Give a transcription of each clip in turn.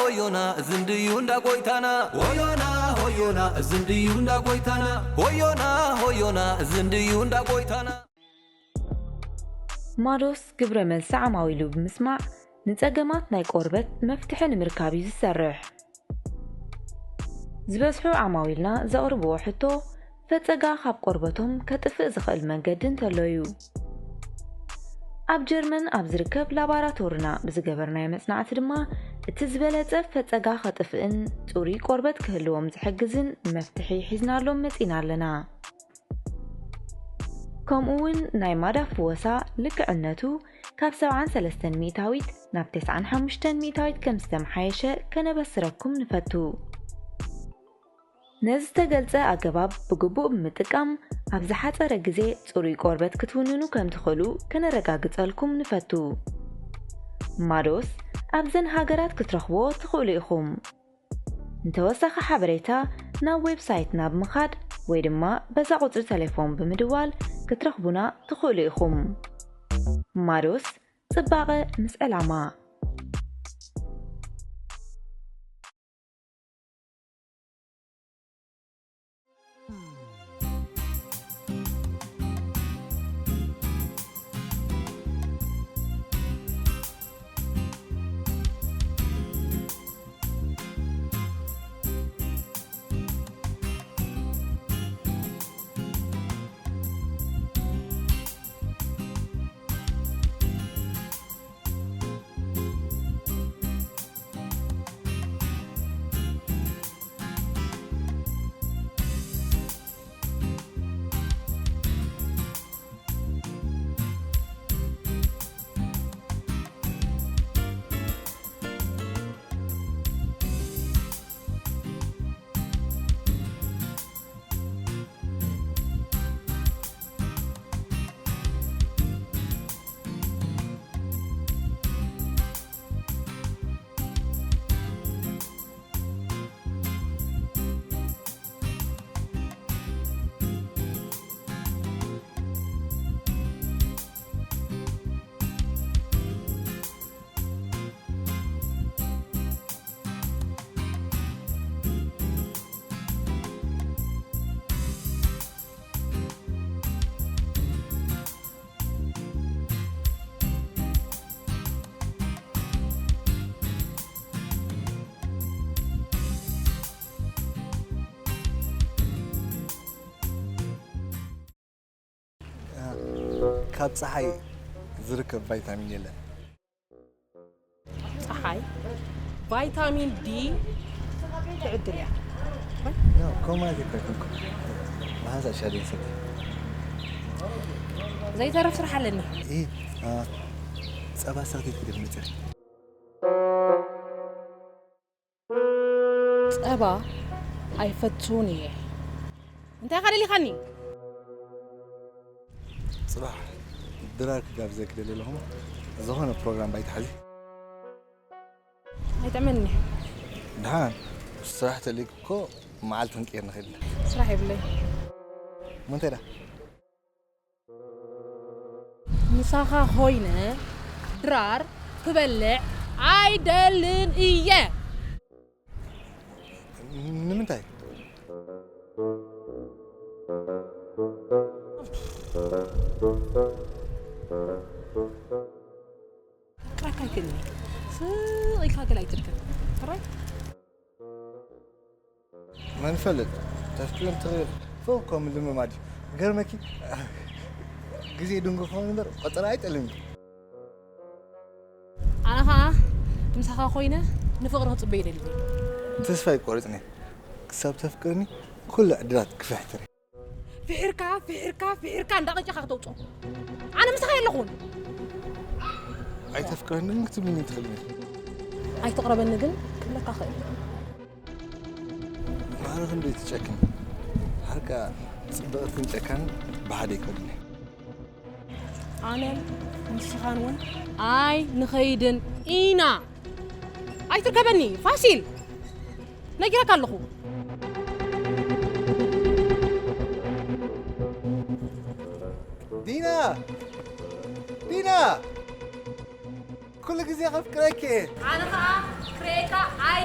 ሆዮና ዝንድዩ እንዳ ጎይታና። ሆዮና ሆዮና ዝንድዩ እንዳ ጎይታና። ሆዮና ሆዮና ዝንድዩ እንዳ ጎይታና። ማዶስ ግብረ መልሲ ዓማዊሉ ብምስማዕ ንጸገማት ናይ ቆርበት መፍትሒ ንምርካብ እዩ ዝሰርሕ። ዝበዝሑ ዓማዊልና ዘቕርብዎ ሕቶ ፈጸጋ ካብ ቆርበቶም ከጥፍእ ዝኽእል መንገዲ እንተሎ እዩ። ኣብ ጀርመን ኣብ ዝርከብ ላባራቶርና ብዝገበርናዮ መጽናዕቲ ድማ እቲ ዝበለጸ ፈጸጋ ከጥፍእን ጽሩይ ቆርበት ክህልዎም ዝሕግዝን መፍትሒ ሒዝናሎም መጺና ኣለና። ከምኡ እውን ናይ ማዳ ፍወሳ ልክዕነቱ ካብ ሰብዓን ሰለስተን ሚእታዊት ናብ ተስዓን ሓሙሽተን ሚእታዊት ከም ዝተመሓየሸ ከነበስረኩም ንፈቱ። ነዚ ዝተገልጸ ኣገባብ ብግቡእ ብምጥቃም ኣብ ዝሓጸረ ግዜ ጽሩይ ቆርበት ክትውንኑ ከም ትኽእሉ ከነረጋግጸልኩም ንፈቱ። ማዶስ ኣብዘን ሃገራት ክትረኽብዎ ትኽእሉ ኢኹም። ንተወሳኺ ሓበሬታ ናብ ዌብሳይትና ብምኻድ ወይ ድማ በዛ ቁጽሪ ተሌፎን ብምድዋል ክትረኽቡና ትኽእሉ ኢኹም። ማዶስ ጽባቐ ምስ ዕላማ። ካብ ጸሓይ ዝርከብ ቫይታሚን የለን። ጸሓይ ቫይታሚን ዲ ትዕድል እያ። ከምኡ ማለት እኮ ኣይኮንኩ። ብሓንሳእ ሻሂ ሰቲ። ዘይተርፍ ስራሕ ኣለኒ። እ፣ አ፣ ጸባ ሰቲ ክትደፍ መጸር። ጸባ ኣይፈቱን እየ። እንታይ ኢኻ ደሊኻኒ? ጽባሕ ድራር ክጋብዘኪ ደልየ ኣለኹ። ዝኾነ ፕሮግራም ባይትሓዚ። ኣይጥዕመኒ። ደሓን፣ ስራሕ ተልዩኪ እኮ መዓልቲ ክንቅይር ንኽእል ኢና። ስራሕ የብለይ። እሞ እንታይ ደኣ? ምሳኻ ኮይነ ድራር ክበልዕ ኣይደልን እየ። ንምንታይ? ክራካ ይክእልኒ። ስቕ ኢልካ ገለ ኣይትድገም። ሕራይ? መን ይፈልጥ? ተፍቅሪ እንተኽእል ፎ ከም ልምማድ እዩ። ገርመኪ፣ ግዜ ድንጉ ክኸውን እምበር ቆጸራ ኣይጠልምን እዩ። ኣነ ኸኣ ምሳኻ ኮይነ ንፍቕሪ ክጽበይ ይደሊ። ተስፋ ኣይቆርጽን እየ። ክሳብ ተፍቅርኒ ኩሉ ዕድላት ክፍሕትር እየ። ፍሒርካ፣ ፍሒርካ፣ ፍሒርካ እንዳ ቅጫኻ ክተውጽኦ። ኣነ ምሳኻ የለኹን። ኣይተፍቅረኒ ግን ክትብልኒ ትኽእልኒ። ኣይትቕረበኒ ግን ክብለካ እኽእል። ማዕረ ክንደይ ትጨክን። ሓርካ ጽብቕትን ጨካንን ብሓደ ኣይከዱን እዮም። ኣነን ንስኻን እውን ኣይንኸይድን ኢና። ኣይትርከበኒ ፋሲል። ነጊረካ ኣለኹ። ዲና! ዲና! ኩሉ ግዜ ከፍቅረኪ እየ። ኣነ ኸኣ ክርእየካ ኣይ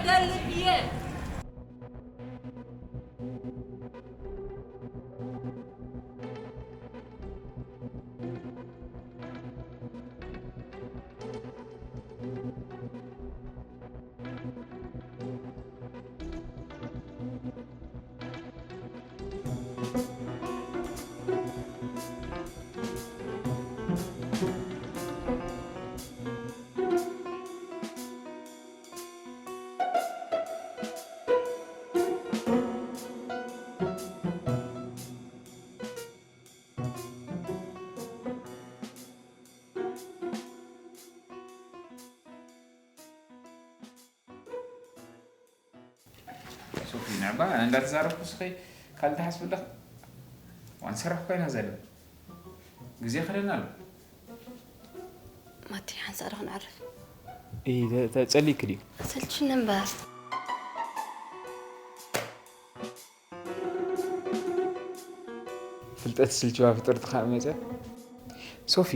ንዕባ እንዳተዛረብኩ ስኸይ ካልእ ትሓስብ ኣለኽ? ዋን ሰራሕ ኮይና ዘለ ግዜ ክደና ኣሎ። ማቲ ሓንሳእ ዶ ክንዕርፍ? ተጸሊክ ድዩ? ሰልችኒ እምበር። ፍልጠት ስልችዋ ፍጥርቲ ከዓ መፀ። ሶፊ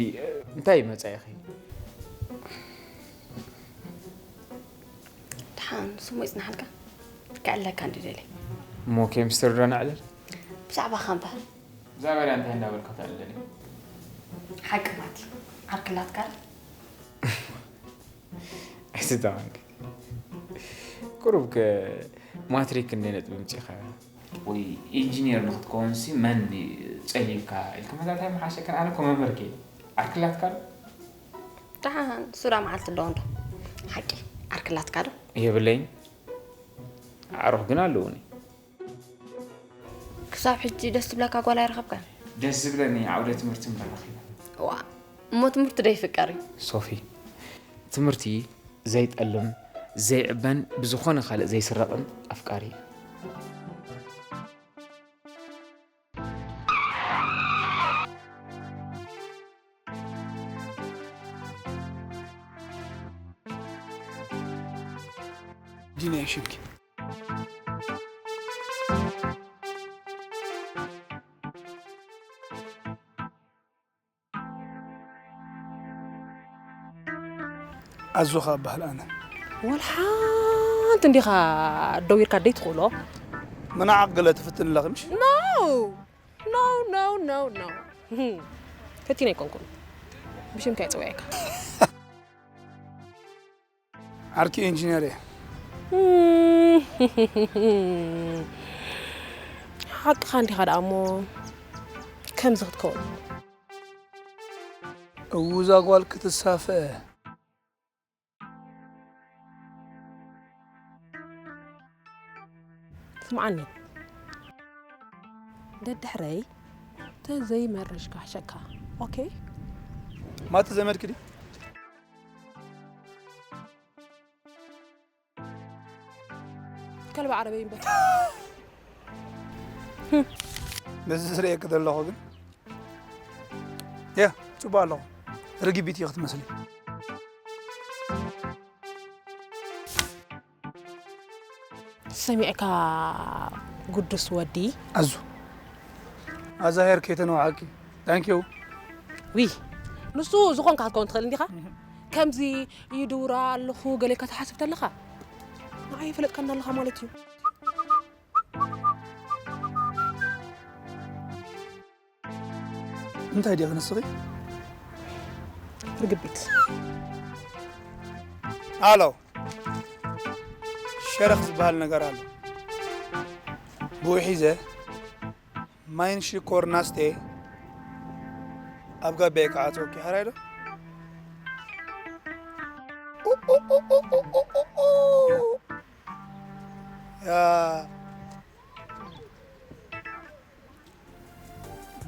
እንታይ መፃ ኢኺ? ድሓን ስሙ ይፅናሓልካ ክዕለካ እንዲ ደልየ። እሞ ኬምስትር ዶ ነዕልል? ብዛዕባኻ እምበር። ብዛዕባ እንታይ እንዳበልካ ተዕልለኒ? ሓቂ ማቲ ዓርክላትካ ዶ? ኣይትተዋንክ ቁሩብ ከ ማትሪክ እንደ ነጥቢ ምፂኻ ወይ ኢንጂኒር ንክትከውን ሲ መን ፀሊብካ ኢልካ መታታይ መሓሸከን ኣነ ኮ መምህርክ ዓርክላትካ ዶ? ደሓን ሱራ መዓልቲ ኣለዎ እንዶ ሓቂ ዓርክላትካ ዶ? የብለይን ኣዕሩኽ ግን ኣለውኒ። ክሳብ ሕጂ ደስ ትብለካ ጓል ኣይረኸብካን? ደስ ዝብለኒ ዓውደ ትምህርቲ እምበር ረኺበ። ዋ እሞ ትምህርቲ ዶ ይፍቀር እዩ? ሶፊ ትምህርቲ ዘይጠልም ዘይዕበን ብዝኾነ ካልእ ዘይስረቕን ኣፍቃሪ እዩ። ዲና ሽምኪ ኣዞኻ እበሃል ኣነ። ወላ ሓንቲ እንዲኻ ደው ኢልካ ደይ ትኽእሎ። ምንዓቕ ገለ ትፍትን ኣለኺ ምሽ? No! No, no, no, no. ፈቲነ ኣይኮንኩን። ብሽምካ እየ ጸዊዐካ። ዓርኪ ኢንጂነር እየ። ሓቅኻ እንዲኻ ደኣ እሞ ከምዚ ክትከውን። እውዛ ጓል ክትሳፈ። ስምዓኒ ደድሕረይ ተዘይመረሽካ ሕሸካ ኦኬ። ማቲ ዘመድኪ ድዩ? ከልቢ ዓረበይ እምበር። ነዚ ዝርእየኪ ዘለኹ ግን ያ ጽቡቕ ኣለኹ። ርግቢት እየ ክትመስሊ። ሰሚዕካ ጉዱስ ወዲ። ኣዙ ኣዛሄር ከይተነውዓኪ። Thank you። ዊ ንሱ ዝኾንካ ክትከውን ትኽእል እንዲኻ። ከምዚ ይድውራ ኣለኹ ገለ ኢልካ ትሓስብ ተለኻ ንዓይ ይፈለጥካና ኣለኻ ማለት እዩ። እንታይ ዲኺ ንስኺ? ርግቢት። ኣሎ ሸረኽ ዝበሃል ነገር ኣሎ። ብኡ ሒዘ ማይን ሽኮር ናስቴ ኣብ ጋቢያ ክዓጽወኪ ሓራይ ዶ? ያ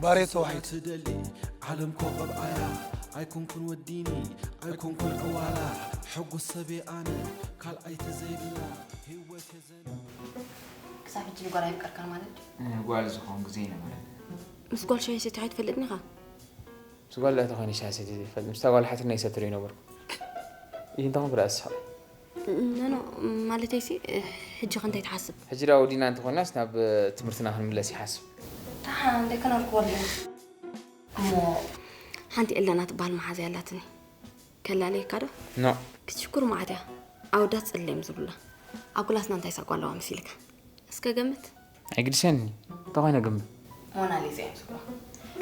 ባሬቶ ዋሒድ ትደሊ ዓለም ኮኸብ ኣያ ኣይኮንኩን ወዲኒ ኣይኮንኩን ዕዋላ ሕጉስ ሰብየ ኣነ ካልኣይ ተዘይብላ ህይወት የዘን ክሳብ ሕጂ ንጓል ኣይፍቀርካን ማለት ድዩ? ጓል ዝኾን ግዜ ነበረ። ምስ ጓል ሻሂ ሰቲኻ ኣይትፈልጥን ኢኻ? ምስ ጓል ዳኣ ተኾይነ ሻሂ ሰትየ ዘይፈልጥ ምስታ ጓል ሓትነይ ይሰትር ይነበርኩ። ይህ እንተኾንኩ ዳኣ እስሓቕ። ኖኖ ማለተይሲ ሕጂ ከ እንታይ ትሓስብ? ሕጂ ዳ ወዲና እንተኾይናስ ናብ ትምህርትና ክንምለስ ይሓስብ። ደሓን ደይ ከነርክቦ ኣለና። እሞ ሓንቲ ኤልዳና ትበሃል መሓዛይ ኣላትኒ። ከላለየካ ዶ? ኖ። ክትሽኩር መዓት እያ። ኣወዳት ጽልል እዮም ዝብሉላ። ኣብ ክላስና እንታይ ሳቋ ኣለዋ መሲልካ? እስከ ገምት። ኣይግድሰኒ። እንታይ ኮይነ ግምት? ሞናሊዛ እዮም ዝብሎ።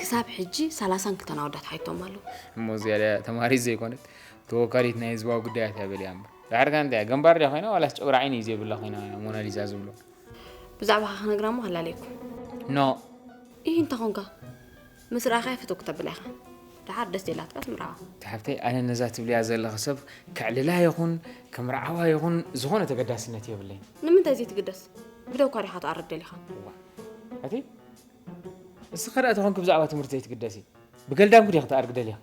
ክሳብ ሕጂ ሰላሳን ክልተን ኣወዳት ሓይቶም ኣለዉ። እሞ ዝያዳ ተማሃሪት ዘይኮነት ተወካሊት ናይ ህዝባዊ ጉዳያት እያ በልያ እምበር። ድሓር ከ እንታይ እያ? ገምባር ድያ ኮይና ዋላስ ጨጉሪ ዓይኒ እዩ ዘይብላ ኮይና ሞናሊዛ ዝብሎ? ብዛዕባኻ ክነግራ እሞ ሃላለይኩ። ኖ። ኢሂ እንተ ኾንካ? ምስ ረኣኻያ ፍትው ክተብላ ኢኻ። ደሓር ደስ ዘይላትካ ትምርዓዋ። እታ ሓብተይ ኣነ ነዛ ትብልያ ዘለኺ ሰብ ከዕልላ ይኹን ከምርዓዋ ይኹን ዝኾነ ተገዳስነት የብለይን። ንምንታይ ዘይትግደስ? ብደውካ ዲኻ ትኣርግ ደሊኻ? እዋ ኣቲ እስኺ ከ ደኣ ተኾንኪ ብዛዕባ ትምህርቲ ዘይትግደሲ ብገልዳምኪ ዲኺ ትኣርግ ደሊኻ?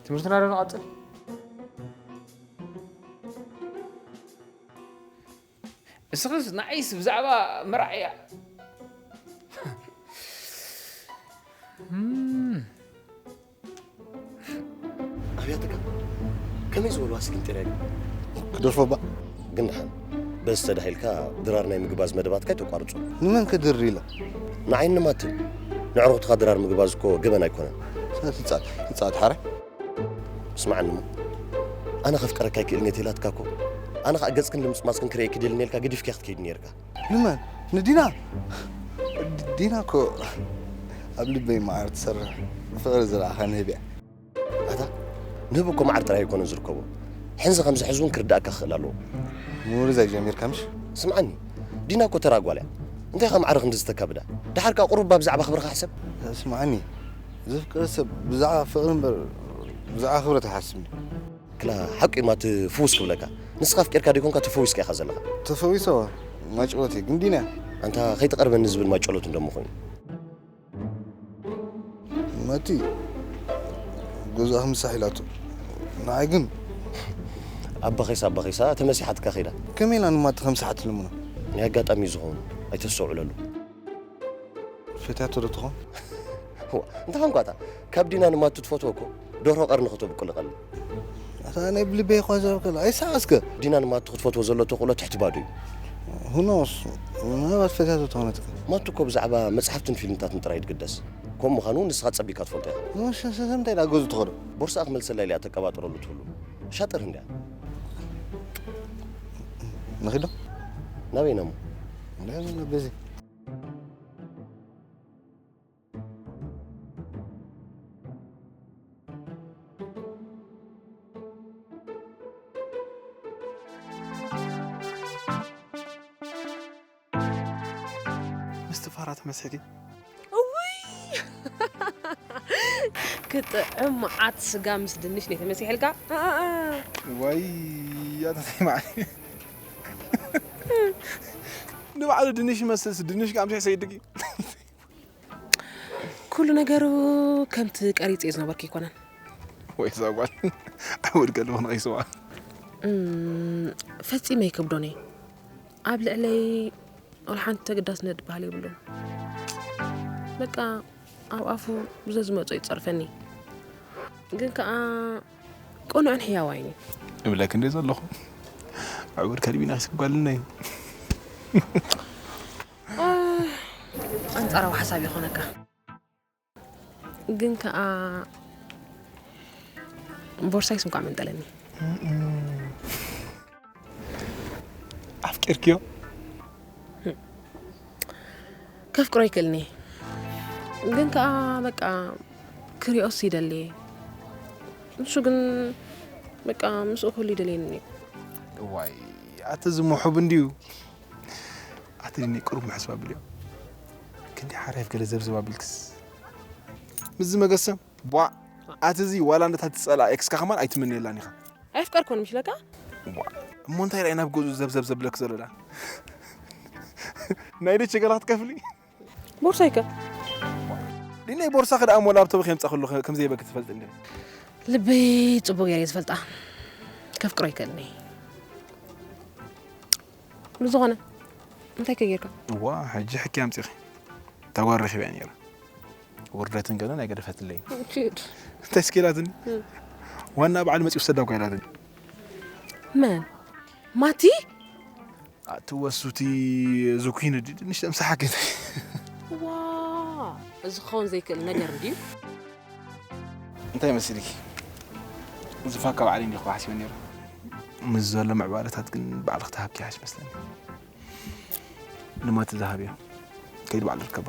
ትምህርትና ዶ ንቐጽል? እስኽስ ንዓይስ ብዛዕባ መርዓ እያ። ኣብያትካ ከመይ ዝበሉ ኣስኪን ጥራይ ክደርፎ ባ ግን ደሓን በዚ ተዳሂልካ ድራር ናይ ምግባዝ መደባትካ ኣይተቋርጾ። ንመን ክድር ኢለ ንዓይኒ ማትን ንዕሩኽትኻ ድራር ምግባዝ እኮ ገበን ኣይኮነን። ትጻት ትጻት ሓረ ስማዕኒ እሞ ኣነ ከፍቀረካ ኣይክእልን እየ ተይላትካ እኮ ኣነ ከዓ ገጽክን ልምጽማጽክን ክርእየኪ ደልኒ ኢልካ ገዲፍክያ ክትከይድ ነይርካ። ንመን ንዲና ዲና እኮ ኣብ ልበይ መዓር ትሰርሕ ፍቕሪ ዝረኣኻ ንህብ እያ። ኣታ ንህብ እኮ መዓር ጥራይ ኣይኮነን ዝርከቦ ሕንዚ ከምዚ ሕዚ እውን ክርዳእካ ክኽእል ኣለዎ። ምውርዛይ ጀሚርካ ምሽ ስምዓኒ ዲና እኮ ተራ ጓል እያ። እንታይ ኢኻ መዓር ክንዲ ዝተካብዳ? ደሓር ከኣ ቁሩብ ብዛዕባ ክብርኻ ሕሰብ። ስምዓኒ ዘፍቅረ ሰብ ብዛዕባ ፍቕሪ እምበር ብዛዕባ ክብረት ኣይሓስብን። ክላ ሓቂ እዩ ማቲ ፍውስ ክብለካ። ንስኻ ኣፍቂርካ ደይኮንካ ተፈዊስካ ኢኻ ዘለኻ። ተፈዊሰዋ ማጭወት እዩ ግን ዲና ኣንታ ከይትቐርበኒ ዝብል ማጨሎት እንደሞ ኮይኑ። ማቲ ገዛእኽ ምሳሕ ኢላቶ ንዓይ ግን ኣባኺሳ ኣባኺሳ ተመሲሓትካ ኺዳ። ከመይ ኢላ ንማቲ ከም ሰሓት ልምኖ ናይ ኣጋጣሚ እዩ ዝኸውን ኣይተስተውዕለሉ። ፈትያቶ ዶ ትኾን እንታይ ኾንኳታ ካብ ዲና ንማቱ ትፈትዎ እኮ ደርሆ ቀርኒ ክተብቁልቐሉ ኣታ ናይ ብልበይ እኳ ዘበከሉ ኣይሳቕ እስከ ዲና ንማቱ ክትፈትዎ ዘሎ ተኽእሎ ትሕቲ ባዶ እዩ። ሁኖስ ምናልባት ፈትያቶ ትኾነት ማቱ እኮ ብዛዕባ መጽሓፍትን ፊልምታትን ጥራይ ትግደስ። ከም ምዃኑ ንስኻ ጸቢካ ትፈልጦ ኢኻ። ሰምታይ ዳ ገዙ ትኸዶ ቦርሳኣ ክመልሰላ ኢለ እያ ተቀባጥረሉ ትህሉ። ሻጥር እንድያ። ንኺዶ ናበይና እሞ በዚ ምስቲ ፋራ ትመስሊ እውይ ክጥዕም መዓት ስጋ ምስ ድንሽ ነይ ተመሲሕልካ ወይ ኣታ ዘይማዕ ንባዕሉ ድንሽ ይመስልስ ድንሽ ጋምሽ ሰይድኪ ኩሉ ነገሩ ከምቲ ቀሪፀ ዝነበርኩ ኣይኮነን ወይ እዛ ጓል ዕውድ ገለ ሆነ ኣይስዋ ፈፂመ ይከብዶን እየ ኣብ ልዕለይ ወላ ሓንቲ ተግዳስነት ዝበሃል የብሉን በቃ ኣብ ኣፉ ብዘዝመፆ ይፀርፈኒ ግን ከዓ ቅኑዕን ሕያዋይን እዩ እብለክ እንደ ዘለኹ ዕውድ ከልቢና ክስጓልና እዩ ኣንፃራዊ ሓሳብ ይኾነካ ግን ከዓ ቦርሳይ ስንኳ መንጠለኒ ኣፍቂርክዮ ከፍቅሮ ይክእልኒ ግን ከዓ በቃ ክሪኦስ ይደሊ ንሱ ግን በቃ ምስኡ ክህሉ ይደልየኒ እዩ ዋይ ኣቲ ዝምሑብ እንድዩ ኣቲ ድኒ ቅሩብ ምሕስብ ኣብልዮ ክንዲ ሓራይፍ ገለ ዘብዘብ ኣብልክስ ምዚ መገሰም ቧዕ ኣቲ እዚ ዋላ ነታ ትጸላ ኤክስካ ከማን ኣይትምንየላን ኢኻ ኣይፍቀርኮን ምሽለካ እሞ እንታይ ራይ ናብ ገዙ ዘብዘብ ዘብለክ ዘሎ ዳ ናይ ደች ገላ ክትከፍሊ ቦርሳይከ ድነይ ቦርሳ ክዳ እሞ ላፕቶፕ ከምጻ ከሎ ከም ዘይበክ ትፈልጥ እንደ ልበይ ጽቡቅ ገይረ ዝፈልጣ ከፍቅሮ ይከልኒ ብዝኾነ እንታይ ከጌርካ ዋ ሕጂ ሕኪ ኣምጺኺ ተጓረኺ ብያ ነይራ ውርደትን ገለን ኣይገደፈትለይ እንታይ ስኪላትኒ ዋና በዓል መጺኡ ሰዳ ጓይላትኒ መን ማቲ ኣቲ ወሱቲ ዝኩይን ድንሽ ተምሳሓ ገለ ዋ እዚ ክኸውን ዘይክእል ነገር እንድዩ እንታይ መሲልኪ ዝፋካ ባዕለይ እንዲኹ ሓሲበ ነይሩ ምስ ዘሎ ምዕባለታት ግን ባዕልክ ተሃብኪ ሓሽ መስለኒ ንማቲ ዝሃብዮ ከይድ ባዕሉ ርከባ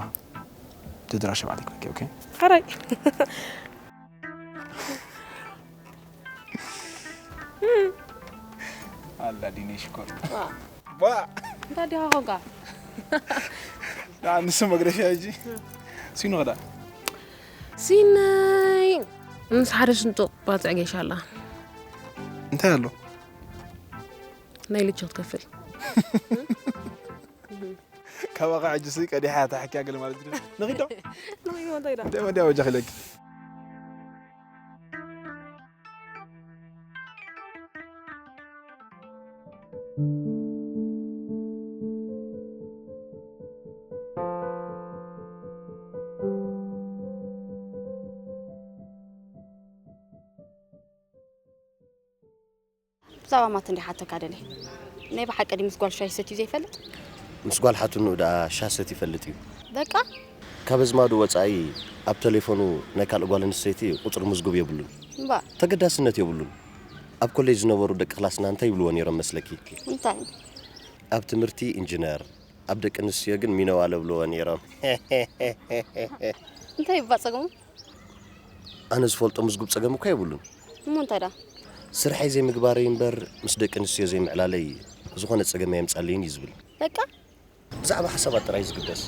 ትድራሽ ባዕለይ ክበኪ ኦኬ ሓራይ ኣላ ዲነ ሽኮር ዋ ባ እንታይ ዲኻ ኮንካ ንሱ መግረፊያ ሕጂ ሲኑ ኸዳ ሲናይ ምስ ሓደ ስንጡቕ ባፅዕ ጌሻ ኣላ እንታይ ኣሎ ናይ ልጅ ክትከፍል ካባኻ ሕጂ ሲ ቀዲሓ ታሕኪያ ገለ ማለት እዩ ንኺዶ ንኺዶ እንታይ ኢላ እንታይ መዲያ ወጃ ኺለኪ ዛባ ማት እንዲ ሓተካ ደለ። ናይ ብሓቂ ድዩ ምስ ጓል ሻሂ ሰትዩ ዘይፈልጥ? ምስ ጓል ሓትኑ ደኣ ሻሂ ሰትዩ ይፈልጥ እዩ። በቃ ካብ ኣዝማዱ ወጻኢ ኣብ ቴሌፎኑ ናይ ካልእ ጓል ኣንስተይቲ ቁጽሪ ምዝጉብ የብሉን። እምባ ተገዳስነት የብሉን። ኣብ ኮሌጅ ዝነበሩ ደቂ ክላስና እንታይ ይብልዎ ነይሮም መስለኪ? እንታይ? ኣብ ትምህርቲ ኢንጂነር፣ ኣብ ደቂ ኣንስትዮ ግን ሚነዋ ለብልዎ ነይሮም። እንታይ ይባ ጸገሙ? ኣነ ዝፈልጦ ምዝጉብ ጸገም እኳ የብሉን። እሞ እንታይ ዳ? ስርሐይ ዘይምግባረይ እምበር ምስ ደቂ ኣንስትዮ ዘይምዕላለይ ዝኾነ ጸገም ኣየምጻለይን እዩ ዝብል። በቃ ብዛዕባ ሓሳባት ጥራይ ዝግደስ።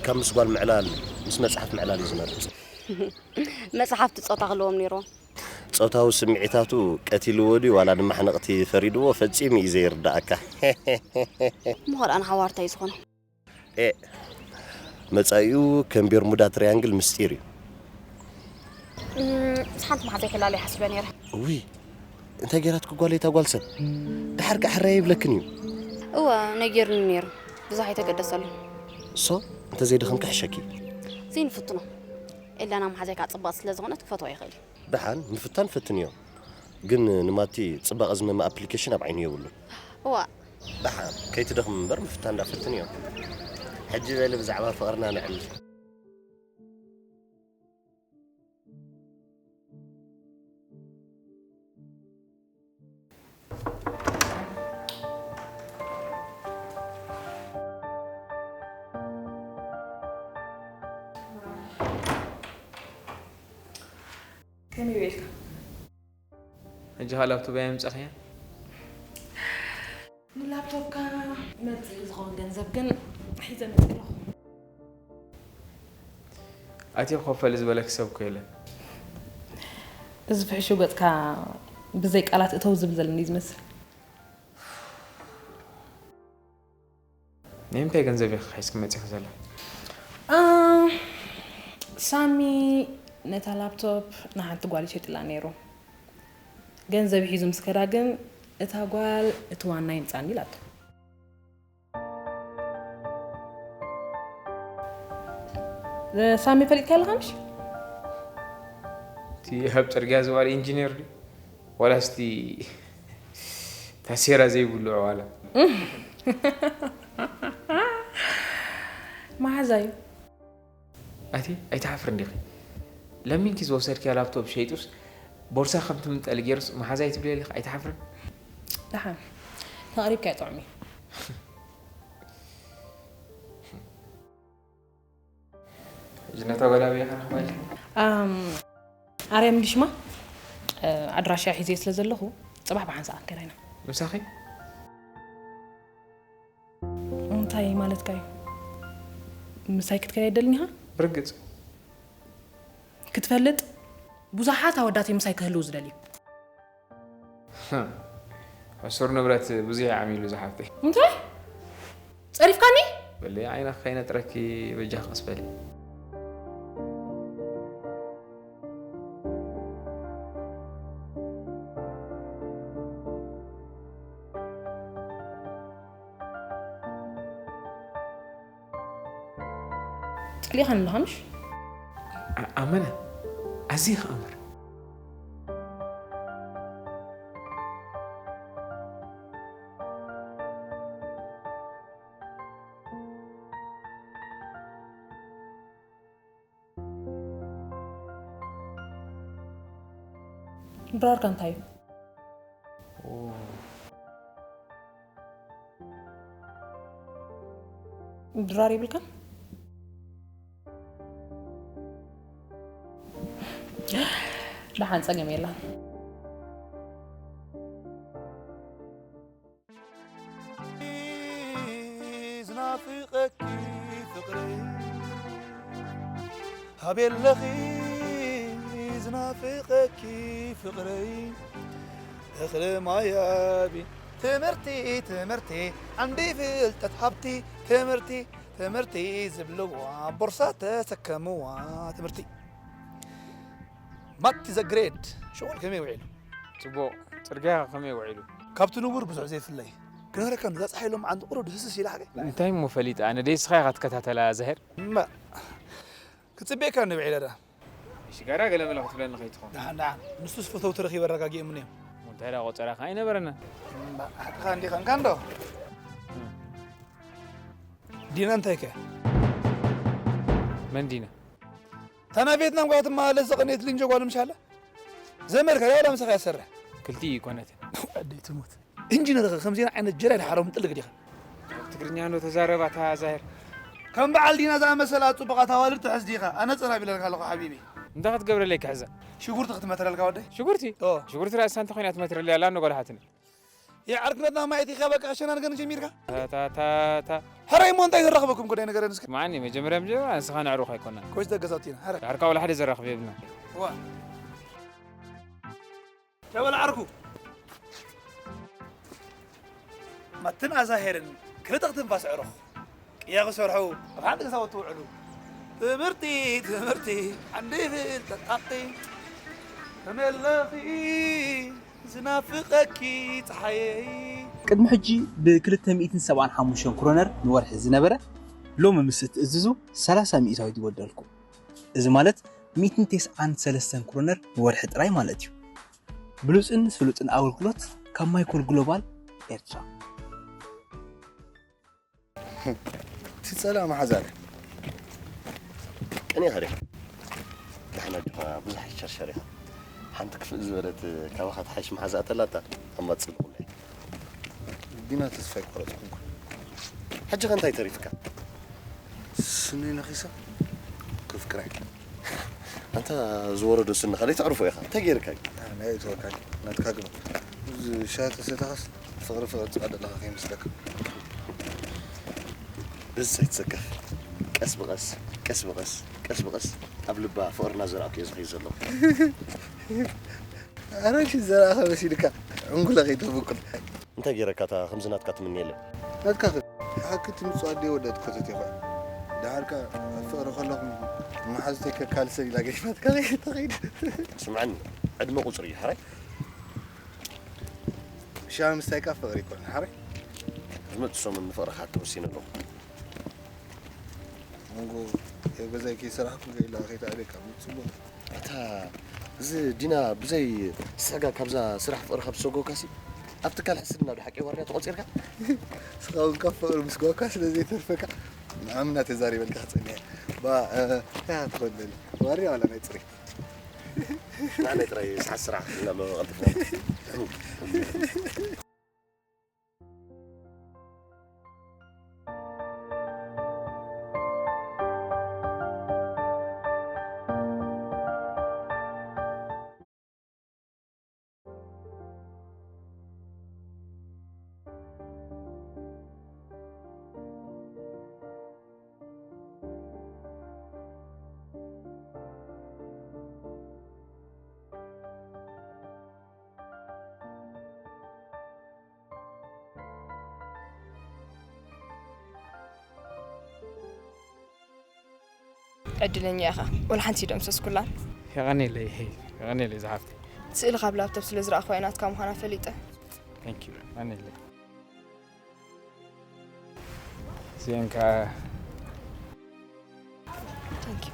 ካብ ምስ ጓል ምዕላል ምስ መጽሓፍ ምዕላል እዩ ዝመርጽ። መጽሓፍቲ ጾታ ክለዎም ነይርዎም። ጾታዊ ስምዒታቱ ቀቲልዎ ድዩ ዋላ ንማሕነቕቲ ፈሪድዎ ፈጺሙ እዩ ዘይርዳእካ። ምኾር ኣነ ሓዋርታ እዩ ዝኾነ። ኤ መጻኢኡ ከም ቤርሙዳ ትሪያንግል ምስጢር እዩ። ምስ ሓንቲ መሓዘይ ክላለይ ሓሲበ ነይረ። ውይ እንታይ ገይራትኪ ጓለይ እታ ጓል ሰብ? ድሓር ከኣ ሕራይ ይብለክን እዩ። እወ ነጊርኒ ነይሩ። ብዙሕ ኣይተገደሰሉ። ሶ እንተዘይደኸምኪ ሕሸኪ። ዘይንፍትኖ። ኤላና መሓዘይ ከዓ ጽባቕ ስለ ዝኾነት ክፈትዋ ይኽእል እዩ። ደሓን ምፍታን ፈትንዮ። ግን ንማቲ ጽባቐ ዝመመ ኣፕሊኬሽን ኣብ ዓይኑ የብሉን። እዋ ደሓን ከይትደኽሚ እምበር ምፍታን ዳ ፈትንዮ። ሕጂ በሊ ብዛዕባ ፍቕርና ነዕልል። ከመይ ውዒልካ? ሕጂ ኸኣ ላፕቶፕ ኣየምጻእኽያን? ንላፕቶፕካ መምጽኢ ዝኸውን ገንዘብ ግን ሒዘ መጺእ ኣለኹ። ኣትየ ክኸፈል ዝበለኪ ሰብ እኮ የለን። እዚ ፍሕሹው ገጽካ ብዘይ ቃላት እተው ዝብል ዘለኒ እዩ ዝመስል። ናይ ምንታይ ገንዘብ ኢኺ ሒዝኪ መጺኺ ዘላ? እ፣ ሳሚ ነታ ላፕቶፕ ንሓንቲ ጓል ይሸጥላ ነይሩ። ገንዘብ ሒዙ ምስ ከዳ ግን እታ ጓል እቲ ዋና ይምጻኒ ኢላቶ። ሳሚ ፈሊጥካ ኣለኻ ምሽ? እቲ ኣብ ጽርግያ ዝዋሪ ኢንጂነር ድዩ? ዋላስ እቲ ታሴራ ዘይብሉ ዕዋላ? መሓዛ እዩ። ኣቲ ኣይትሓፍርን ዲኺ? ለሚንኪ ዝወሰድክያ ላፕቶፕ ሸይጡስ ቦርሳ ከም ትምንጠል ገይሩስ መሓዛይ ትብልየ ኣለኺ ኣይትሓፍርን? ደሓን ተቕሪብካ ይጥዑም እዩ። ሕጂ ነታ ጓል ኣበይ ክንረኽባ ኢልኪ? ኣም፣ ኣርያም እንዲ ሽማ ኣድራሻ ሒዘ ስለ ዘለኹ ጽባሕ ብሓንሳእ ክንከዳ ኢና። ምሳኺ? እንታይ ማለትካ እዩ? ምሳይ ክትከድ ኣይደልን ኢኻ? ብርግጽ። ክትፈልጥ ብዙሓት ኣወዳት ምሳይ ክህልው ዝደልዩ። ሕሱር ንብረት ብዙሕ ዓሚሉ ዝሓፍተይ። እንታይ? ጸሪፍካኒ? በሊ ዓይንኺ ከይነጥረኪ በጃኺ ቀስ በሊ። ጸሊእኻኒ ኣለኻ ምሽ? ኣ-፣ ኣመነ፣ ኣዝየ ክኣምር። ድራርካ እንታይ እዩ? ድራር ይብልካ? ደሓን ጸገም የላን። ዝናፍቐኪ ፍቕረይ ሃበለኺ ዝናፍቐኪ ፍቕረይ እኽሊ ማያቢ ትምህርቲ ትምህርቲ ዓንዲ ፍልጠት ሃብቲ ትምህርቲ ትምህርቲ ዝብልዋ ቦርሳ ተሰከምዋ ትምህርቲ ማቲ ዘግሬድ ሽወል ከመይ ውዒሉ? ጽቡቕ። ጽርግያ ከመይ ውዒሉ? ካብቲ ንቡር ብዙሕ ዘይፍለይ ክነግረካ ነዛ ጸሓይ ሎም ዓንዲ ቁሩብ ድህስስ ኢላ ሓገ እንታይ እሞ ፈሊጠ ኣነ ደይ ስኻ ኢኻ ትከታተላ ዛሄር? እማ ክጽበየካ እንደ ውዒለ ዳ ሽጋራ ገለ መለ ክትብለኒ ከይትኾን። ደሓን ደሓን ንሱስ ፈተውቲ ረኺበ ኣረጋጊኦምኒ እዮም እንታይ ደኣ ቆጸራኻ ኣይነበረና። እምባ፣ ሓቅኻ እንዲኻ እንካ እንዶ። ዲና እንታይ ከ? መን ዲና? እታ ናብ ቬትናም ጓል ትመላለስ ዘቐነየት ልንጆ ጓል ምሻለ? ዘመድካ ዳውላ ምሳኻ እያ ትሰርሕ። ክልቲኡ ይኮነትን። ኣደይ ትሙት። ኢንጂነር ኸ ከምዚና ዓይነት ጀራይ ድሓሮም ጥልቅ ዲኻ? ትግርኛ እንዶ ተዛረብ ኣታ ዛሄር። ከም በዓል ዲና ዝኣመሰላ ጽቡቓት ኣዋልድ ትሕዝ ዲኻ? ኣነ ጽናብ ኢለልካ ኣለኹ ሓቢቢ። እንታይ ክትገብረለይ ክሕዛ? ሽጉርቲ ክትመትረልካ ወደይ? ሽጉርቲ? ኦ። ሽጉርቲ ራእሳ እንተ ኮይና ትመትረለይ ኣላ እንዶ ጓል ሓትኒ። የዓርክነትና ማየት ኢኻ በቃ ሸናን ገን ጀሚርካ? ታ፣ ታ፣ ታ፣ ታ። ሕራይ እሞ እንታይ ዘራኽበኩም ጉዳይ ንገረኒ እስኪ? ስምዓኒ፣ መጀመርያ፣ መጀመርያ ንስኻ ነዕሩኽ ኣይኮናን። ኮይስ ደገዛውቲና፣ ሕራይ። ዳርካ ወላ ሓደ ዘራኽብ የብልና። ዋ። ሸበል ዓርኩ። ማትን ኣዛሄርን ክልተ ክትንፋስ ዕሩኽ። ቅያ ክሰርሑ ኣብ ሓንቲ ገዛውቲ ውዕሉ። ትምህርቲ፣ ትምህርቲ፣ ሓንዲ ፍልጠት ኣቂ። ከመይ ኣለኺ ዝናፍቐኪ ጸሓየይ። ቅድሚ ሕጂ ብ ክልተ ሚእትን ሰብዓን ሓሙሽተን ክሮነር ንወርሒ ዝነበረ፣ ሎሚ ምስ እትእዝዙ ሰላሳ ሚእታዊት ይወደልኩም። እዚ ማለት ሚእትን ተስዓን ሰለስተን ክሮነር ንወርሒ ጥራይ ማለት እዩ። ብሉጽን ስሉጥን ኣገልግሎት ካብ ማይኮል ግሎባል ኤርትራ። እቲ ጸላእ መሓዛ ድያ? ቀኒኻ ዲኻ? ደሕና ዲኻ? ብዙሕ ኣይትሸርሸር ኢኻ። ሓንቲ ክፍእ ዝበለት ካባኻ ትሓይሽ መሓዛ ኣተላታ፣ ኣማጽእ ብቑለይ። ዲና ተስፋ ኣይቆረጽኩን እኮ። ሕጂ ኸ እንታይ ተሪፍካ? ስኒ ነኺሳ ክፍቅራ። ኣንታ ዝወረዶ ስንኻ ለይተዕርፎ ኢኻ። እንታይ ገይርካ እዩ? ኣነ ኣይተወካል። ናትካ ግባ። እዚ ሻሂ ተሰተኻስ ፍቕሪ ፍቕሪ ትጻደለኻ ከይመስለካ። በዚ ኣይትሰከፍ። ቀስ ብቐስ፣ ቀስ ብቐስ፣ ቀስ ብቐስ ኣብ ልባ ፍቕርና ዘርኣኩ እየ ዝኸይድ ዘለኹ። ኣረ፣ እሺ፣ ዘርኣኻ መሲልካ ዕንጉለ ከይተብቁል። እንታይ ገይረካ እታ ከምዚ ናትካ ትምንየለይ? ናትካ ኸ ብሓቂ ትምጽእ ኣደይ ወደት ኮተት ይኾን። ደሓርካ ኣብ ፍቕሪ ከለኹም መሓዙተይ ከካልሰን ኢላ ገዲፋትካ ከይተኸይድ። ስምዓኒ፣ ዕድመ ቁጽሪ እዩ፣ ሓራይ። ሻሂ ምስታይ ከኣ ፍቕሪ ይኮን፣ ሓራይ። ዝመጽእ ሰሙን ንፍቕርኻ ክትወስን ኣለኹ። መንጎ ገዛይ ከይሰራሕኩ ከይላ ከይተኣልየካ ምጽቡቕ። ኣታ እዚ ዲና ብዘይ ስዕጋ ካብዛ ስራሕ ፍቕሪ ካብ ዝሰጎካሲ ኣብ ትካል ሕስድና ዶ ሓቂ ዋርያ ተቖጺርካ? ንስኻ እውን ካብ ፍቕሪ ምስጓካ ስለ ዘይተርፈካ ንዓምና ተዛሪበልካ ክጸንሕ እየ። ባ፣ እ፣ እንታይ ትኸደኒ? ዋርያ ዋላ ናይ ጽሬት? ንዓይ ጥራይ ሰዓት ስራሕ ክፍልና ኣሎ ቀልጢፍና። ዕድለኛ ኢኻ። ወላ ሓንቲ ደምሰስኩላን። የቐኔለይ፣ የቐኔለይ ዝሓፍተይ። ስእሊ ካብ ላፕቶፕ ስለ ዝረኣኽዋ እያ ናትካ ምዃና ፈሊጠ። Thank you። የቐኔለይ። እዚአን ከኣ Thank you።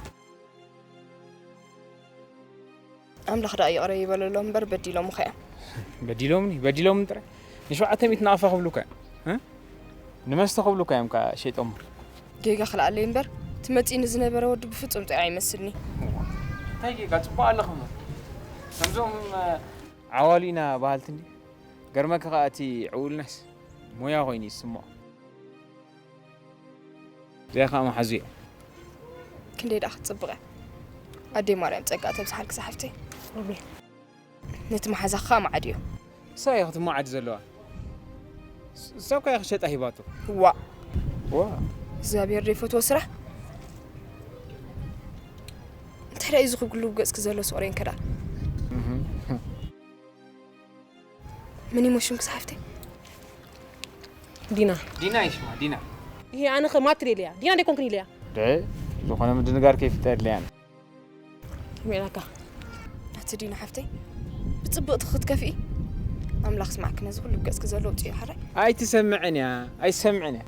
ኣምላኽ ደኣ ይቕረ ይበለሎም እምበር በዲሎምኻ እዮም። በዲሎምኒ፣ በዲሎምኒ ጥራይ። ንሸውዓተ ሚእቲ ናቕፋ ክብሉካ እዮም። እ? ንመስተ ክብሉካ እዮም ከኣ ሸይጦሞ። ጌጋ ክልኣለይ እምበር፣ እቲ መጺእኒ ዝነበረ ወዲ ብፍጹም ጥዑይ ኣይመስልኒ። እንታይ ጌጋ? ጽቡቕ ኣለኹም። ከምዞም፣ እ፣ ዓዋሉ ኢና በሃልቲ እንዲ። ገርመካ ከኣ እቲ ዕውልናስ ሞያ ኮይኑ ይስምዖ። እዚኣ ከኣ መሓዙ እያ። ክንደይ ደኣ ክትጽብቕ እያ። ኣደይ ማርያም ጸጋ ተብዝሓልኪ ዝሓፍተይ። ኣሜን። ነቲ መሓዛኺ ከኣ መዓድዮ። እሳ እያ ክትመዓድ ዘለዋ። ስ-፣ እሳ እኳ እያ ክሸጣ ሂባቶ። ዋእ። ዋ። እግዚኣብሔር ዘይፈትዎ ስራሕ። እንታይ ደኣ እዩ እዚ ኩሉ ኣብ ገጽኪ ዘሎ ስቑሬን ከ ደኣ? እህ። መን እዩ ሽምኪ ዝሓፍተይ? ዲና። ዲና እዩ ሽማ፣ ዲና። ይሄ ኣነ ኸ ማትር ኢለያ። ዲና ደይኮንክን ኢለያ። ደ-፣ ዝኾነ ምድንጋር ከይፍጠር ኢለያ። ከመይ ኢላካ? ኣቲ ዲና ሓፍተይ፣ ብጽብቕቲ ክትከፍኢ ኣምላኽ ስማዕኪ ነዚ ኩሉ ኣብ ገጽኪ ዘሎ ውጽኢ ሓራይ። ኣይትሰምዕን እያ፣ ኣይትሰምዕን እያ።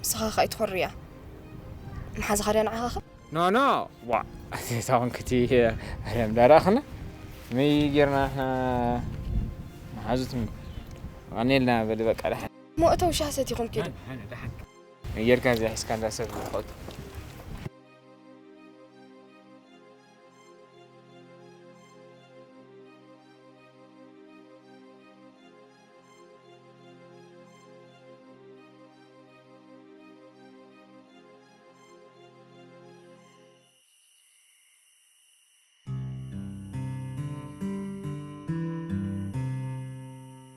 ንስኻ ኸኣ ኣይትኾርያ። መሓዛኻ ድያ ንዓኻ ኸ? ኖ፣ ኖ፣ ዋ፣ ኣቲ ታውን ክቲ ኣለም ዳራኽና። መይ ጌርና ንሕና ሓዙትኒ። ቀኒልና በሊ በቃ ደሓን። እሞ እቶም ሻሂ ሰቲኹም ኪዱ። ሓነ፣ ሓነ፣ ደሓን። ጌርካ እዚኣ ሒዝካ እንዳ ሰብ ትኸዱ።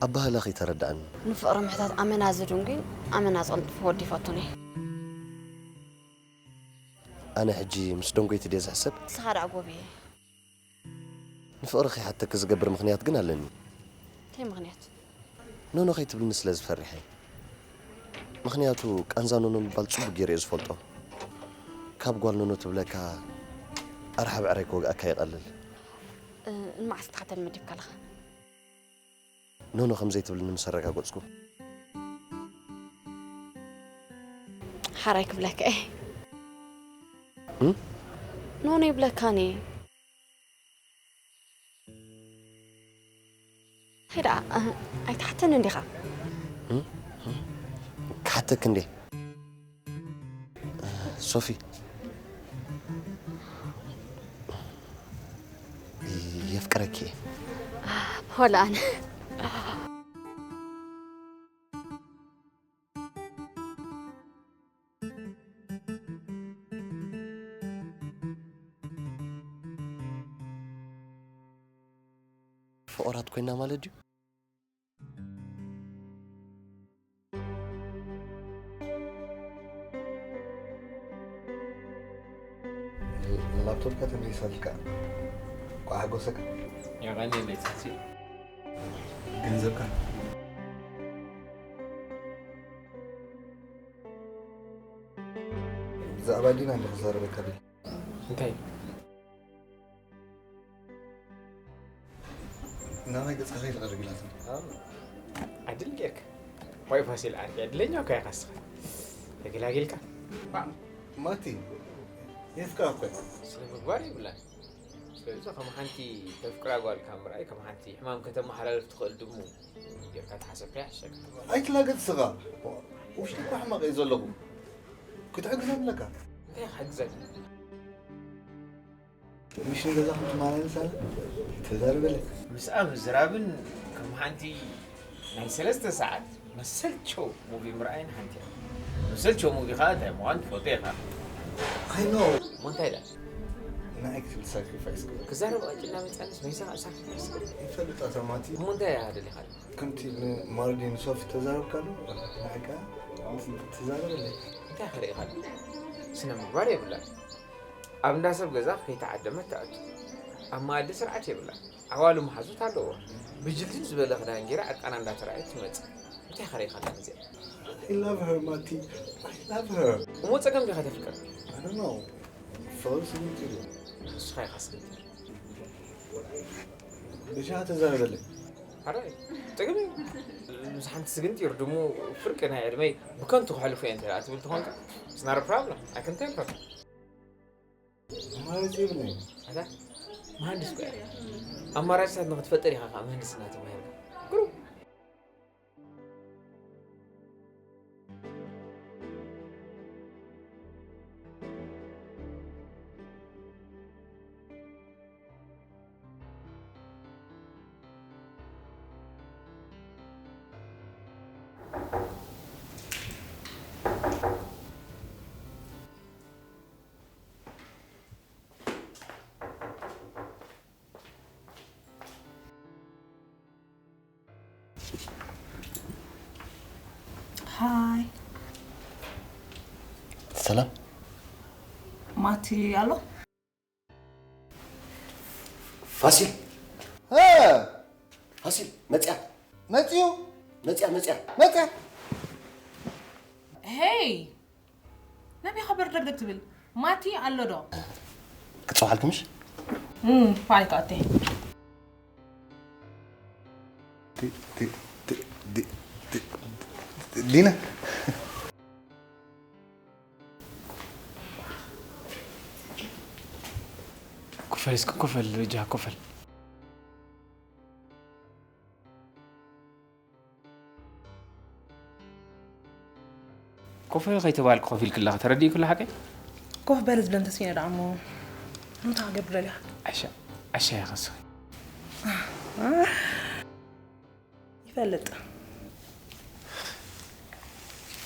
ኣባህላኺ ተረድኣኒ። ንፍቕሪ ምሕታት ኣመና ዝዱን ግን ኣመና ዝቕልጥፍ ወዲ ይፈቱን እየ። ኣነ ሕጂ ምስ ደንጎይቲ ድየ ዝሕሰብ? ንስኻ ደኣ ጎብየ። ንፍቕሪ ከይሓተኪ ዝገብር ምኽንያት ግን ኣለኒ። እንታይ ምኽንያት? ኖኖ ከይትብልኒ ስለ ዝፈሪሐ። ምኽንያቱ ቃንዛ ኖኖ ምባል ጽቡቕ ገይረ እየ ዝፈልጦ። ካብ ጓል ኖኖ ትብለካ ኣርሓ ብዕራይ ክወግኣካ ይቐልል። እ፣ ንመዓስ ኢኻ ተልምድ ይብካ ኣለኻ? ኖኖ ከም ዘይትብልኒ ምስ ኣረጋገጽኩ። ሓራይ ክብለካ እየ። እም? ኖኖ ይብለካኒ። ሄዳ፣ እ፣ ኣይትሓተኒ እንዲኻ? እም? እም? ክሓተክ እንዴ? ሶፊ፣ የፍቅረኪ እየ። ወላ ኣነ። ፍቑራት ኮይና ማለት ድዩ? ላፕቶፕካ ተመሊሳልካ። እንኳዕ ሓጎሰካ። የቐንየለይ ትሕቲ። ገንዘብካ። ብዛዕባ ዲና እንዲ ክዛረበካ ደልየ። እንታይ? ናባይ ገጽካ ከይትቐርብ ኢላትኒ። ኣድል ጌርካ። ዋይ ፋሲል ዓርከይ፣ ዕድለኛ እኮ ኢኻ እስኻ። ተገላጊልካ። ማ-፣ ማቲ፣ የፍቅራ እኮ እያ። ስነ ምግባር የብላን። ስለዚ ከም ሓንቲ ተፍቅራ ጓል ካብ ምርኣይ፣ ከም ሓንቲ ሕማም ከተመሓላልፍ ትኽእል ድሙ ጌርካ ተሓሰብካ ይሕሸካ። ኣይትላገጽ ስኻ። ውሽጢ እኮ ሕማቕ እየ ዘለኹ። ክትሕግዘኒ ኣለካ። እንታይ ክሕግዘካ? ምሽ ንገዛኹም ትመላለስ ኣለ? ተዛረበለይ። ምስኣ ምዝራብን ከም ሓንቲ ናይ ሰለስተ ሰዓት መሰልቸው ሙቪ ምርኣይን ሓንቲ እያ። መሰልቸው ሙቪ ኸኣ እንታይ ምዃኑ ትፈልጦ ኢኻ። I know። እሞ እንታይ ደኣ? ንዓይ ክትብል ሳክሪፋይስ ግበር። ክዛረብ ኣጭና መጻንስ መይሳ ኸኣ ሳክሪፋይስ ግበር። ይፈልጥ ኣታ ማቲ። እሞ እንታይ እያ ደሊኻኒ? ከምቲ ንማርዲ ንሶፊ ተዛረብካሉ፣ ንዓይ ከኣ ትዛረበለይ። እንታይ ኸርእኻሉ? ስነ ምግባር የብላን። ኣብ እንዳ ሰብ ገዛ ከይተዓደመት ትኣቱ። ኣብ መኣዲ ስርዓት የብላን። ዓዋሉ መሓዙት ኣለዎ። ብጅልጅል ዝበለ ክዳን ገይራ ዕርቃና እንዳተራእየት ትመጽእ። እንታይ ከሪኻላ ነዚኣ? I love her ማቲ። I love her። እሞ ጸገም ዲኻ ተፍቅር? I don't know። ፍቕሪ ስግምቲ እዩ። ንስኻ ኢኻ ስግምቲ። ብሻ ተዛረበለይ። ሓራይ ጸገም እዩ። ምስ ሓንቲ ስግምቲ ይርድሙ ፍርቂ ናይ ዕድመይ ብከንቱ ክሕልፎ እየ እንተ ደኣ ትብል ተኾንካ፣ it's not a problem. I can tell her. ኣማራጺ የብለይን። ኣታ መሃንድስ እኮ እያ። ኣማራጺታት ንኽትፈጥር ኢኻ ከዓ ምህንድስና ተማሂርካ። ግሩም። ሃይ። ሰላም። ማቲ ኣሎ? ፋሲል። እ! ፋሲል፣ መጽያ። መጽዩ? መጽያ፣ መጽያ። መጽያ። ሄይ! ነቢኻ በርደግደግ ትብል። ማቲ ኣሎ ዶ? ክጽውዓልኪ ምሽ? እም፣ ፋይል ክኣቲ። ዲ-፣ ዲ-፣ ዲ-፣ ዲ-፣ ዲ-፣ ዲና? ኮፈል እስኪ ኮፈል፣ በጃ ኮፈል። ኮፍ በሊ ከይተባልኩ ኮፍ ኢልኪ ኣለኺ፣ ተረዲእኪ ኣሎ ሓቀይ? ኮፍ በሊ ዝብለን ተስፊነ ደኣ እሞ እንታይ ክገብር ደሊኻ? ዓሻ፣ ዓሻ ኢኺ ንስኺ። ይፈልጥ።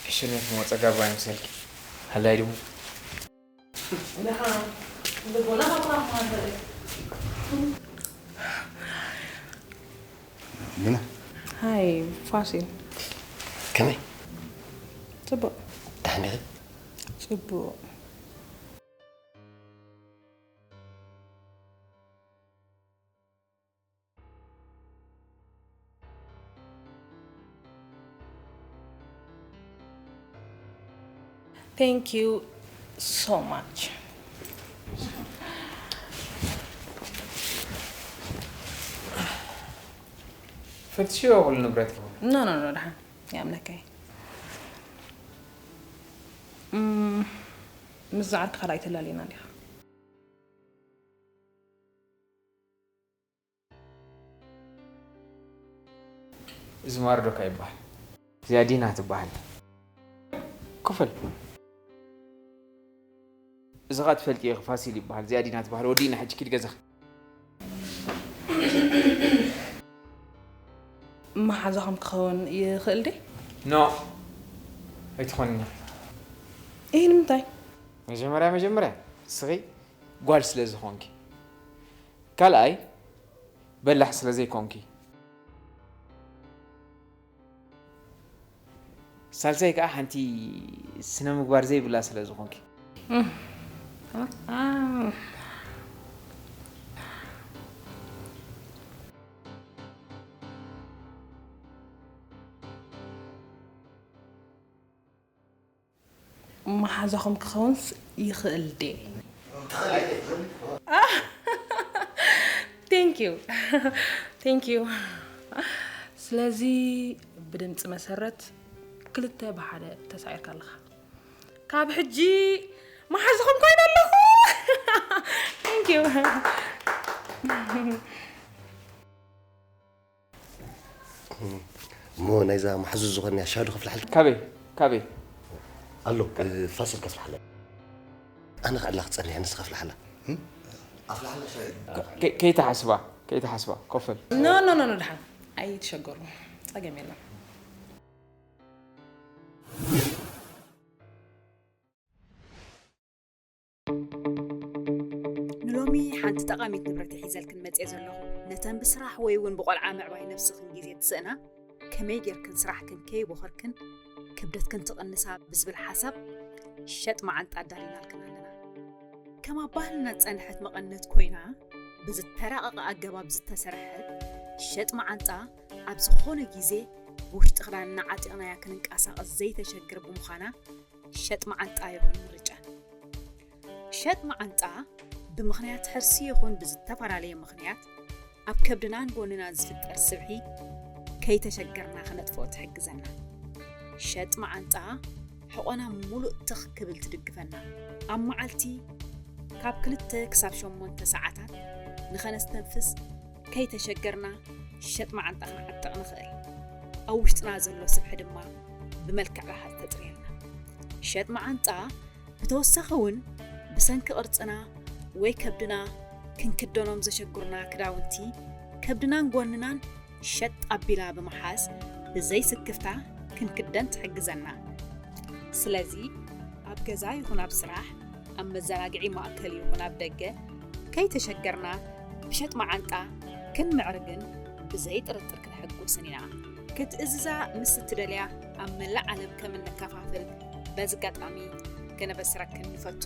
ዕሽነት እሞ ጸጋብ ኣይምሰልኪ። ሃላይ ድሙ። ሚና፣ ሃይ ፋሲል። ከመይ? ጽቡቕ። ደሓን ዲኺ? ጽቡቕ። Thank you so much. ፈትሽዮ ኩሉ ንብረትኪ። No, no, no, ደሓን ይኣምነካ እየ። እም፣ ምስ ዝዓርክኻ ደኣ ኣይተላልየናን ዲኻ? እዚ ማርዶካ ይበሃል። እዚኣ ዲና ትበሃል። ክፍል። እዚ ኸኣ ትፈልጥዮ ኢኺ፣ ፋሲል ይበሃል። እዚኣ ዲና ትበሃል። ወዲእና ሕጂ ኪድ ገዛኺ። መሓዛኹም ክኸውን ይኽእል ድዩ? ኖ፣ ኣይትኾንን ኢኺ። ኢሂ፣ ንምንታይ? መጀመርያ መጀመርያ ንስኺ ጓል ስለ ዝኾንኪ፣ ካልኣይ በላሕ ስለ ዘይኮንኪ፣ ሳልሳይ ከኣ ሓንቲ ስነ ምግባር ዘይብላ ስለ ዝኾንኪ። መሓዛኹም ክኸውንስ ይኽእል ድየ? Thank you. Thank you. ስለዚ ብድምፂ መሰረት ክልተ ብሓደ ተሳዒርካ ኣለኻ። ካብ ሕጂ መሓዛኹም ኮይነ ኣለኹ። Thank you. እሞ ናይዛ ማሕዙዝ ዝኾንያ ሻዶ ከፍልሓልካ። ካበይ? ካበይ? ኣሎ፣ ፋሲል ከፍልሓላ። ኣነ ክዕላ ክጸንሕ፣ ንስ ከፍልሓላ። ኣፍልሓላ ሻይ። ከ- ከ- ከይትሓስባ፣ ከይትሓስባ፣ ኮፈል። ኖ ኖ ኖ ኖ፣ ደሓን ኣይትሸገሩ፣ ጸገም የለን። ንሎሚ ሓንቲ ጠቓሚት ንብረት እየ ሒዘልክን መጽየ ዘለኹ። ነተን ብስራሕ ወይ እውን ብቆልዓ ምዕባይ ነብስኽን ግዜ ትስእና፣ ከመይ ጌርክን ስራሕክን ከይቦኸርክን ክብደትክን ትቕንሳ ብዝብል ሓሳብ ሸጥ መዓንጣ ኣዳሊናልክን ኣለና። ከም ኣብ ባህልና ዝጸንሐት መቐነት ኮይና፣ ብዝተራቐቐ ኣገባብ ዝተሰርሐት ሸጥ መዓንጣ ኣብ ዝኾነ ግዜ ብውሽጢ ክዳንና ዓጢቕናያ ክንንቀሳቐስ ዘይተሸግር ብምዃና፣ ሸጥ መዓንጣ ይኹን ምርጫ። ሸጥ መዓንጣ ብምኽንያት ሕርሲ ይኹን ብዝተፈላለየ ምኽንያት ኣብ ከብድናን ጎንናን ዝፍጠር ስብሒ ከይተሸገርና ክነጥፍኦ ትሕግዘና። ሸጥ መዓንጣ ሕቖና ሙሉእ ትኽ ክብል ትድግፈና። ኣብ መዓልቲ ካብ ክልተ ክሳብ ሸሞንተ ሰዓታት ንኸነስተንፍስ ከይተሸገርና ሸጥ መዓንጣ ክንዓጥቕ ንኽእል። ኣብ ውሽጥና ዘሎ ስብሒ ድማ ብመልክዕ ረሃጽ ተጽርየልና። ሸጥ መዓንጣ ብተወሳኺ እውን ብሰንኪ ቅርጽና ወይ ከብድና ክንክደኖም ዘሸግሩና ክዳውንቲ ከብድናን ጎንናን ሸጥ ኣቢላ ብምሓዝ ብዘይ ስክፍታ ክንክደን ትሕግዘና። ስለዚ ኣብ ገዛ ይኹን ኣብ ስራሕ፣ ኣብ መዘናግዒ ማእከል ይኹን ኣብ ደገ ከይተሸገርና ብሸጥ መዓንጣ ክንምዕርግን ብዘይ ጥርጥር ክንሕጉስን ኢና። ክትእዝዛ ምስ እትደልያ ኣብ መላእ ዓለም ከም እንከፋፍል በዚ ኣጋጣሚ ከነበስረክን ንፈቱ።